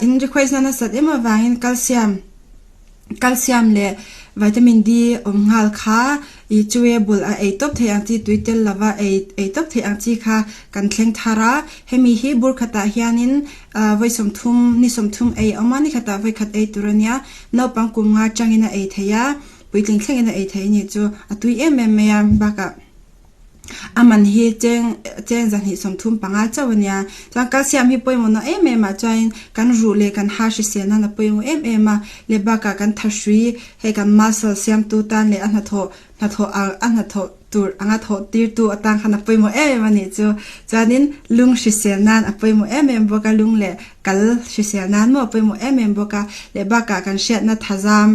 In request na nasat em avangin calcium calcium leh vitamin D awm nghal kha i chewable a ei tawp theih ang chi tui tel lova ei ei tawp theih ang chi kha kan thleng thar a. Hemi hi bur khatah hianin vawi 30 ni 30 ei a awm a, ni khatah vawi khat ei tur a nia. Naupang kum nga tangin a ei thei a, puitling thlengin a ei thei a nih chu a tui em em mai a bakah A man hi cheng cheng zahnih 35 chauh a nia. Chuan calcium hi pawimawh nawh em em ah chuanin kan ruh leh kan ha hrisel nan a pawimawh em em a, leh bakah kan thahrui hei kan muscle siamtu tan leh a hnathawh hnathawh ang a hnathawh tur anga thawh tirtu atan khan a pawimawh em em a nih chu. Chuanin lung hrisel nan a pawimawh em em bawk a, lung leh kal hrisel nan maw a pawimawh em em bawk a, leh bakah kan hriatna thazam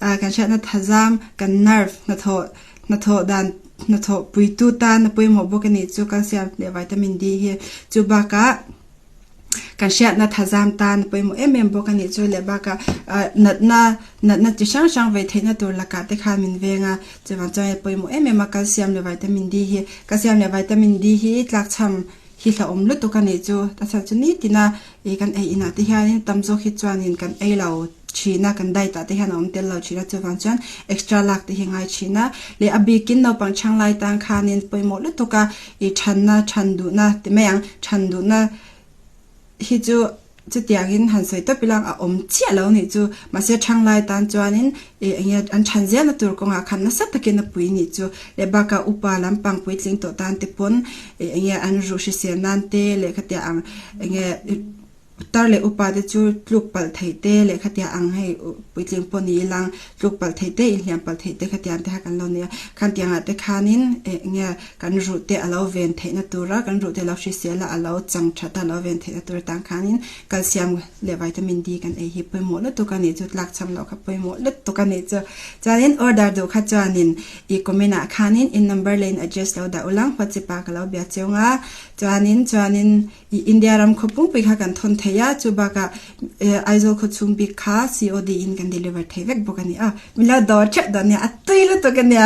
ah kan hriatna thazam kan nerve hnathawh Hnathawh dan hnathawh puitu tan a pawimawh bawk a nih chu calcium leh vitamin D hi. Chu bakah kan hriatna thazam tan a pawimawh em em bawk a nih chu leh bakah natna natna chi hrang hrang vei theihna tur lakah te khan min veng a, chuvang chuan a pawimawh em em a calcium leh vitamin D hi. Calcium leh vitamin D hi tlakchham hi hlauhawm lutuk a nih chu a chhan chu nitina ih kan ei inah te hianin tam zawk hi chuanin kan ei lo thin a kan diet ah te hian a awm tel lo thin a chuvang chuan extra lak te hi a ngai thin a leh a bikin naupang chhang lai tan khanin pawimawh lutuk a ih thanna than duhna ti mai ang than duhna hi chu Chutiangin han sawi tawp ila a awm chiah lo nih chu. Mahse thanglai tan chuanin ih eng nge an than zelna tur kawngah khan nasa takin a pui nih chu. Leh bakah upa lampang puitling tawh tan te pawn ih eng nge an ruh hrisel nan te leh khatiang ang eng nge tar leh upa te chu tluk palh theih te leh khatiang ang hei puitling pawh ni ilang tluk palh theih te inhliam palh theih te khatiang te kha kan lo nei a. Khantiangah te khanin ih eng nge Kan ruhte a lo ven theihna tura kan ruhte lo hrisel a, a lo chang that a, a lo ven theihna tur atan khanin calcium leh vitamin D kan ei hi pawimawh lutuk a nih chu, tlakchham loh kha pawimawh lutuk a nih chu. Chuanin order duh kha chuanin i comment ah khanin in number leh in address lo dah ulang WhatsApp ah ka lo bia cheu nga. Chuanin chuanin i India ram khaw pungpui kha kan thawn thei a, chu bakah Aizawl khaw chhung bik kha COD in kan deliver thei vek bawk a ni a, min lo dawr theuh dawn nia, a tui lutuk a nia.